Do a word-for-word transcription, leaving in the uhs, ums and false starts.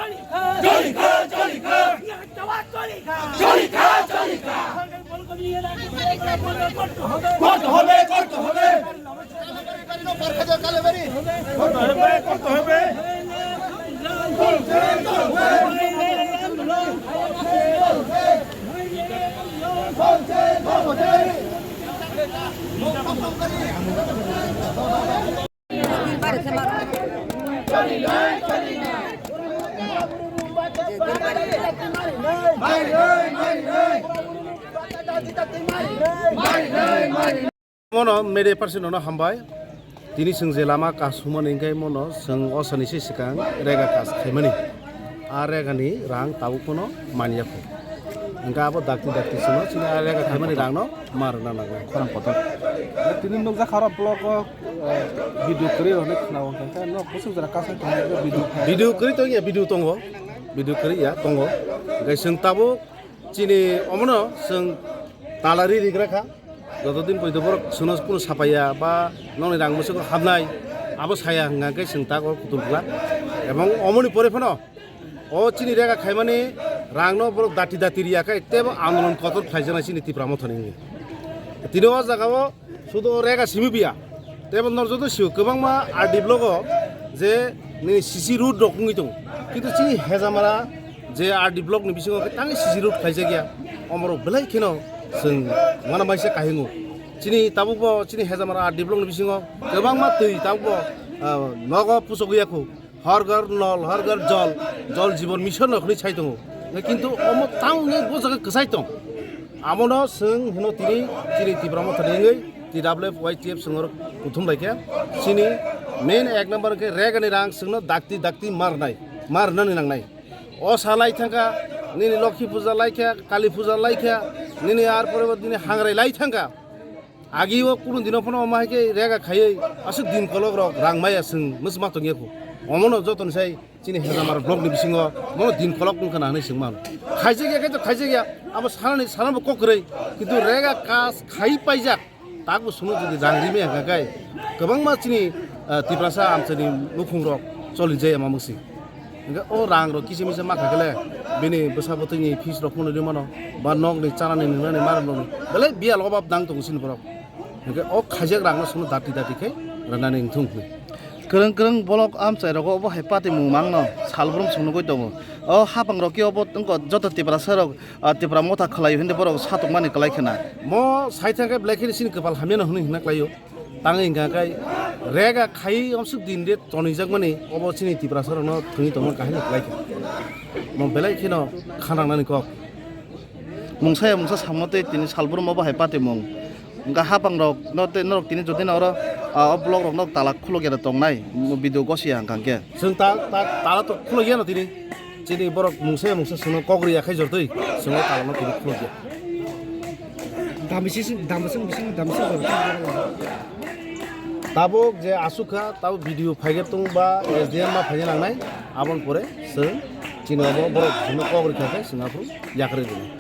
চলি খা, চলি খা। চলি খা, চলি খা। করতে হবে, করতে হবে। করতে হবে, করতে হবে। Mono media person no hambai. Tini chwng je lama kasumani hwnkhe mono chwng osani se swkang rega kas khaimani. A rega ni rang tabuk pono manya kho. Hwnkhe abo dakti dakti chwngno chini a rega khaimani rang no ma rwna nangnai. Khorang kotor. Tini nukjak kharo vlog o, eh, video kwrwi rok ni khna o hwnkhe no bwswk jora kaisa video. Video kwrwi tongya, video tongo. Video kwrwi ya tongo. Hwnkhe chwng tabuk chini omono chwng talari rigra kha. Joto din poito borok chwngno kunu sapaiya ba nokni rang bwswk habnai abo saya hwnkha khe chwng tak o kutung kla. Ebong omoni pore phano o chini rega khaimani rangno borok dati dati riya khe tebo andolon kotor khlaijaknai chini Tipra Mothani wngwi. Tini o jaga o sudo rega simi biya. Tebo nor joto sio kwbangma R D block o je nini C C road rok wngwi tongo. Kintu chini Hejamara je R D block ni bisingo khe tangwi C C road khlaijak ya. Omorok belai kheno chwng uanabaisa kahingo. Chini tabukbo chini Hejamara R D block ni bisingo kwbangma twi tabukbo, ah, nogo pusogwi yakho. Har Ghar Nal, Har Ghar Jal, Jal Jeevan Mission rok hinwi sai tongo. Kintu omo tangwi bo jaga kwchai tong. Abono chwng hino tini chini Tipra Mothani wngwi T W F Y T F chwng oro kuthum lai khe. Chini main ek number khe rega ni rang chwngno dakti dakti marnai, marnani nangnai. O sa lai thangkha, nini Lokhi Puja lai kha, Kali Puja lai kha, nini ar pore bo nini hangrai lai thangkha. Agi o kunu dino phano omo hai khe rega khaiwi aswk din kolok rok rang maya chwng mwchma tongya kho. Omono jotoni sai chini Hejamara block ni bisingo mono din kolok wngkha na hinwi chwng mano. Khaijak ya khe to khaijak ya, abo sanani sanabo kok kwrwi, kintu rega kas khai paijak. Takbo sunu jodi rang rimaya hwnkha khe kwbangma chini, ah, Tiprasa amchaini nukhungrok cholijaya ma mwswi. Hwnkhe o rangrok kisa misa ma kha khe le bini bwsa bwtwini fees rok phano rimano ba nokni chanani nwngnani marok nokni belai biyal obab dang tongo chini borok. Hwnkhe o khaijak rangno sunu dati dati khe rwnani wngthung hwnwi. Kwrwng kwrwng bolok amchai rogo obo hai patimung mangno salbrum swnugwi tongo. O hapang rok khe obo wngkha joto Tiprasa rok, ah, Tipra Motha khlai hwnwi borok satokmani kwlai khna. Mo sai thang khe belai kheno chini kwpal hamyano hwnwi hwnna khlaio. Tangwi hwnka khe rega khai omsuk din de tonijakmani obo chini Tiprasa rokno thwngwi tongma kahini kwlai kha. Mo belai kheno khanangnani kok. Mungsa ya mungsa samno tei tini salbrum obo hai patimung. Hwnkha hapang rok no tei norok tini jodi no oro, ah, o block rok no tala khuluk ya tongnai, mo video gosi ya hwnkha khe. Chwng ta, ta, tala to khuluk ya no tini. Chini borok mungsa ya mungsa chwngno kok ri ya khai jor twi, chwngno tala no tini khuluk ya. Damisi sing, damisi sing, damisi sing. Tabuk je asuk kha, tabuk video phai khe tung ba S D M ma phai nangnai, aboni pore chwng chini obo borok chwngno kok ri kha khe chwng aphuru yakarwi rwnai.